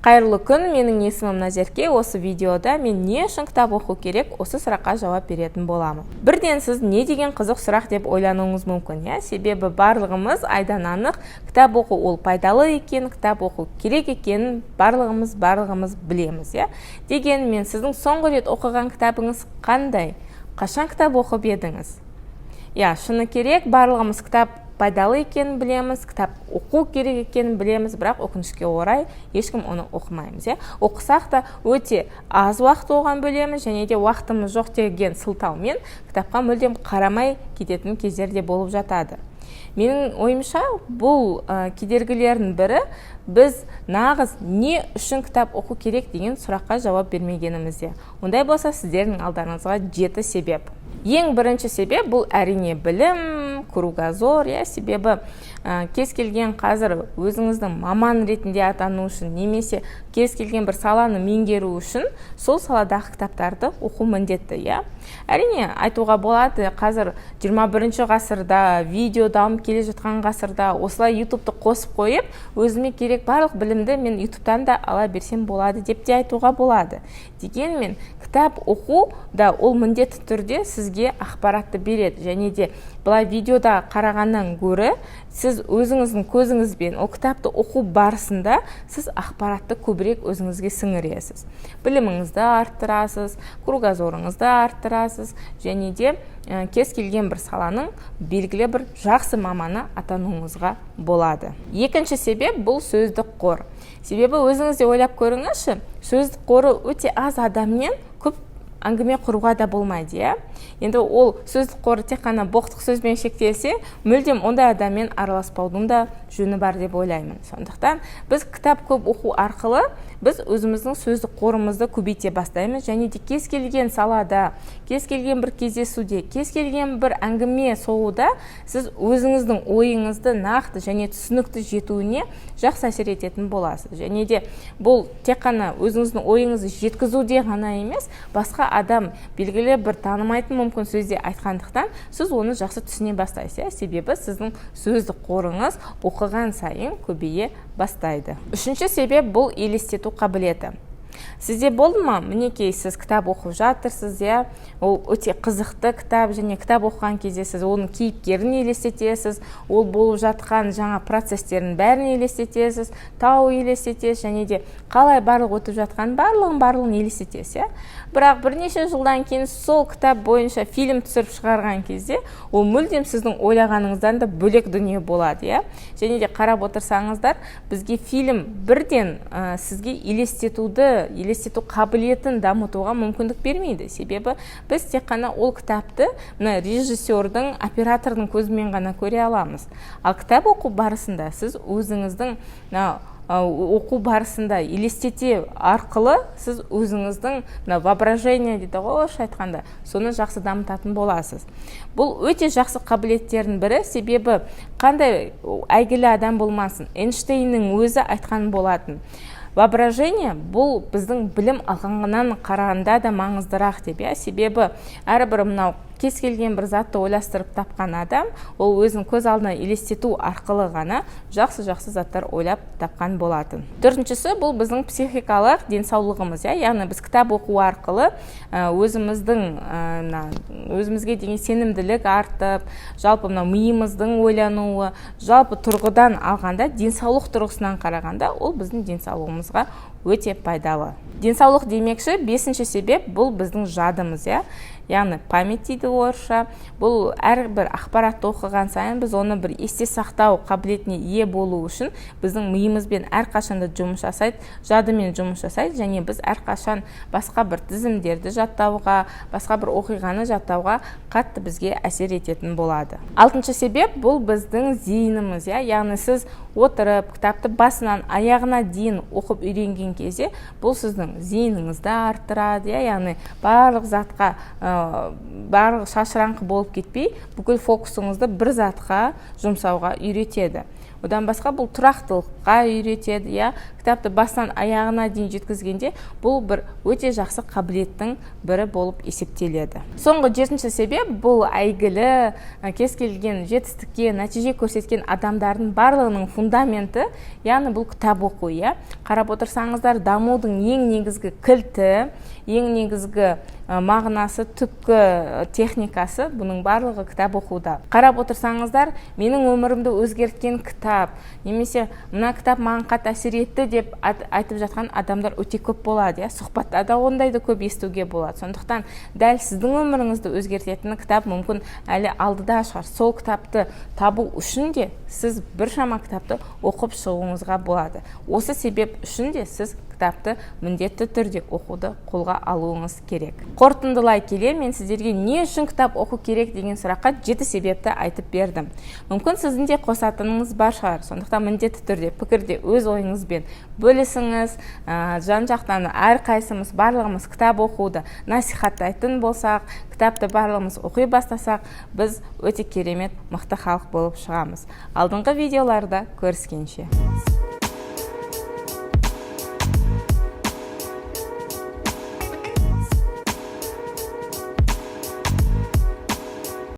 Қайырлы күн, менің есімім Назерке. Осы видеода мен не үшін кітап оқу керек, осы сұраққа жауап беретін боламын. Бірден сіз не деген қызық сұрақ деп ойлануыңыз мүмкін, иә? Себебі барлығымыз айдан анық, кітап оқу ол пайдалы екен, кітап оқу керек екенін барлығымыз білеміз, иә? Дегенмен сіздің соңғы рет оқыған кітабыңыз қандай? Қашан кітап оқып едіңіз? Иә, шыны керек, барлығымыз кітап пайдалы екенін білеміз, кітап оқу керек екенін білеміз, бірақ өкінішке орай ешкім оны оқымаймыз, иә. Оқысақ та, өте аз уақыт оған бөлеміз және де уақытымыз жоқ деген сылтаумен кітапқа мүлдем қарамай кететін кездер де болып жатады. Менің ойымша, бұл кедергілердің бірі біз нағыз не үшін кітап оқу керек деген сұраққа жауап бермегенімізде. Ондай болса, сіздердің алдарыңызға жеті себеп. Ең бірінші себеп бұл, әрине, білім, кругозор, иә. Себебі кез келген қазір өзіңіздің маман ретінде атану үшін немесе кез келген бір саланы меңгеру үшін сол саладағы кітаптарды оқу міндетті, иә. Әрине, айтуға болады, қазір 21 ғасырда, видео дамып келе жатқан ғасырда осылай Ютубты қосып қойып, өзіме керек барлық білімді мен Ютубтан да ала берсем болады деп те айтуға болады. Дегенмен кітап оқу да ол міндетті түрде сізге ақпаратты береді және де былай видеода қарағаннан гөрі сіз өзіңіздің көзіңізбен ол кітапты оқу барысында сіз ақпаратты көбірек өзіңізге сіңіресіз, біліміңізді арттырасыз, кругозорыңызды арттырасыз және де кез келген бір саланың белгілі бір жақсы маманы атануыңызға болады. Екінші себеп бұл сөздік қор. Себебі өзіңіз де ойлап көріңізші, сөздік қоры өте аз адаммен көп әңгіме құруға да болмайды, иә. Енді ол сөздік қоры тек қана боқтық сөзбен шектелсе, мүлдем ондай адаммен араласпаудың да жөні бар деп ойлаймын. Сондықтан біз кітап көп оқу арқылы біз өзіміздің сөздік қорымызды көбейте бастаймыз және де кез келген салада, кез келген бір кездесуде, кез келген бір әңгіме соғуда сіз өзіңіздің ойыңызды нақты және түсінікті жетуіне жақсы әсер ететін боласыз. Және де бұл тек қана өзіңіздің ойыңызды жеткізуде ғана емес, басқа адам белгілі бір танымайтын мүмкін сөзде айтқандықтан, сіз оны жақсы түсіне бастайсыз, иә. Себебі сіздің сөздік қорыңыз оқыған сайын көбейе бастайды. Үшінші себеп бұл елестету қабілеті. Сізде болды ма, мінекей, сіз кітап оқып жатырсыз, иә, ол өте қызықты кітап және кітап оқыған кезде сіз оның кейіпкерін елестетесіз, ол болып жатқан жаңа процестердің бәрін елестетесіз, тау елестетесіз және де қалай барлық өтіп жатқанын барлығын елестетесіз, иә. Бірақ бірнеше жылдан кейін сол кітап бойынша фильм түсіріп шығарған кезде ол мүлдем сіздің ойлағаныңыздан да бөлек дүние болады, иә. Және де қарап отырсаңыздар, бізге фильм бірден сізге елестету қабілетін дамытуға мүмкіндік бермейді. Себебі біз тек қана ол кітапты мына режиссердің, оператордың көзімен ғана көре аламыз. Ал кітап оқу барысында сіз өзіңіздің мына оқу барысында елестете арқылы сіз өзіңіздің мына воображение дейді ғой орысша айтқанда, соны жақсы дамытатын боласыз. Бұл өте жақсы қабілеттердің бірі. Себебі қандай әйгілі адам болмасын, Эйнштейннің өзі айтқан болатын: воображение бұл біздің білім алғаннан қарағанда да маңыздырақ деп, иә. Себебі әрбір мынау кез келген бір затты ойластырып тапқан адам ол өзінің көз алдына елестету арқылы ғана жақсы жақсы заттар ойлап тапқан болатын. Төртіншісі бұл біздің психикалық денсаулығымыз, иә. Яғни біз кітап оқу арқылы өзіміздің мына өзімізге деген сенімділік артып, жалпы мынау миымыздың ойлануы, жалпы тұрғыдан алғанда, денсаулық тұрғысынан қарағанда, ол біздің денсаулығымызға өте пайдалы. Денсаулық демекші, бесінші себеп бұл біздің жадымыз, иә, яғни память дейді орысша. Бұл әрбір ақпаратты оқыған сайын біз оны бір есте сақтау қабілетіне ие болу үшін біздің миымызбен әрқашанда жұмыс жасайды, жадымен жұмыс жасайды және біз әрқашан басқа бір тізімдерді жаттауға, басқа бір оқиғаны жаттауға қатты бізге әсер ететін болады. Алтыншы себеп бұл біздің зейініміз, иә. Яғни сіз отырып кітапты басынан аяғына дейін оқып үйренген кезде бұл сіздің зейініңізді арттырады, иә. Яғни барлық затқа барлық шашыраңқы болып кетпей, бүкіл фокусыңызды бір затқа жұмсауға үйретеді. Одан басқа бұл тұрақтылыққа үйретеді, иә. Кітапты бастан аяғына дейін жеткізгенде, бұл бір өте жақсы қабілеттің бірі болып есептеледі. Соңғы, жетінші себеп: бұл әйгілі, кез келген жетістікке, нәтиже көрсеткен адамдардың барлығының фундаменті, яғни бұл кітап оқу, иә. Қарап отырсаңыздар, дамудың ең негізгі кілті, ең негізгі мағынасы, түпкі техникасы, бұның барлығы кітап оқуда. Қарап отырсаңыздар, «Менің өмірімді өзгерткен кітап» немесе «Мына кітап маған қатты әсер етті» деп айтып жатқан адамдар өте көп болады, иә. Сұхбатта да ондайды көп естуге болады. Сондықтан дәл сіздің өміріңізді өзгертетін кітап мүмкін әлі алдыда шығар. Сол кітапты табу үшін де сіз біршама кітапты оқып шығуыңызға болады. Осы себеп үшін де сіз кітапты міндетті түрде оқуды қолға алуыңыз керек. Қорытындылай келе, мен сіздерге не үшін кітап оқу керек деген сұраққа жеті себепті айтып бердім. Мүмкін, сіздің де қосатыныңыз бар шығар. Сондықтан міндетті түрде пікірде өз ойыңызбен бөлісіңіз. Жан жақтан әрқайсымыз, барлығымыз кітап оқуды насихаттайтын болсақ, кітапты барлығымыз оқи бастасақ, біз өте керемет, мықты халық болып шығамыз. Алдыңғы видеоларда көріскенше!